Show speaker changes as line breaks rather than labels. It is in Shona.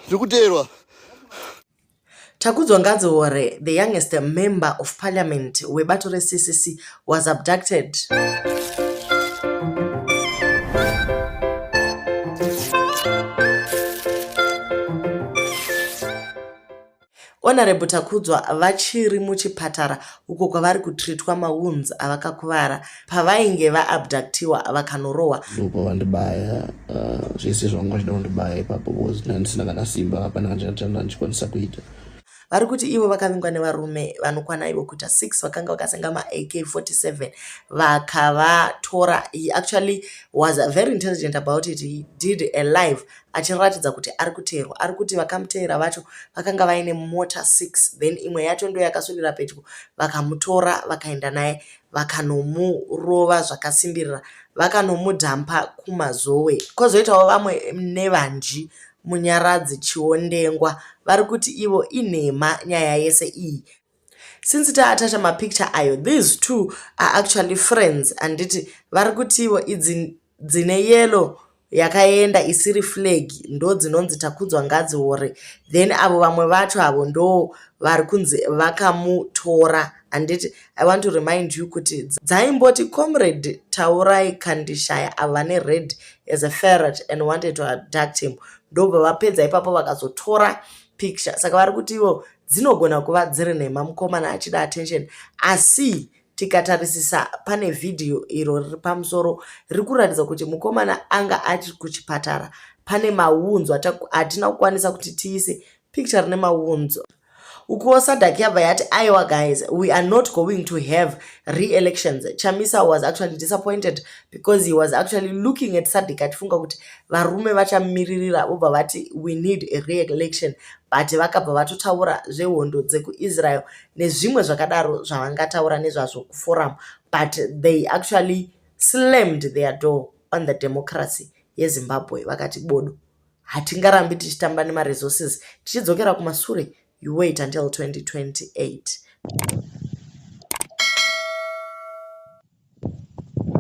Ndiri kuteerwa.
Takudzwa Ngadziore, the youngest member of parliament webato reCCC was abducted. Honorable Takudzwa vachiri muchipatara uko kwavari kutreatwa mawounds avakakuvara pavainge vaabductiwa vakanorohwa.
Ndopavandibaya uh, zvese zvavanga vachida kundibaya ipapo because ndandisina kana simba hapana kana chandandikwanisa kuita.
Vari kuti ivo vakavingwa nevarume vanokwana ivo kuita 6 vakanga vakasenga maAK-47 vakavatora. He actually was very intelligent about it. He did a live achiratidza kuti ari kuteerwa. Ari kuti vakamuteera vacho vakanga vaine mota 6 then imwe yacho ndiyo yakaswedera pedyo vakamutora vakaenda naye vakanomurova zvakasimbirira vakanomudhampa kuMazowe. Kozoitawo vamwe nevanji Munyaradzi Chiondengwa vari kuti ivo inhema nyaya yese iyi. Since taatacha mapicture ayo these two are actually friends handiti vari kuti ivo idzi dzine yellow yakaenda isiri flag ndodzinonzi Takudzwa Ngadziore then avo vamwe vacho avo ndo vari kunzi vakamutora handiti I want to remind you kuti dzaimboti comrade Taurai Kandishaya avo vane red as a ferret and wanted to abduct him ndobva vapedza ipapo vakazotora picture saka vari kuti ivo dzinogona kuva dziri nhema mukomana achida attention asi Tikatarisisa pane vhidhiyo iro riri pamusoro riri kuratidza kuti mukomana anga ari kuchipatara. Pane mawounds hatina kukwanisa kuti tiise picture rine mawounds. Ukuwo SADC yabva yati aiwa guys, we are not going to have re-elections. Chamisa was actually disappointed because he was actually looking at SADC achifunga kuti varume vachamiririra vobva vati we need a re-election but vakabva vatotaura zvehondo dzekuIsrael nezvimwe zvakadaro zvavangataura nezvazvo kuforum but they actually slammed their door on the democracy yeZimbabwe vakati bodo hatingarambi tichitamba nemaresources tichidzokera kumasure you wait until 2028.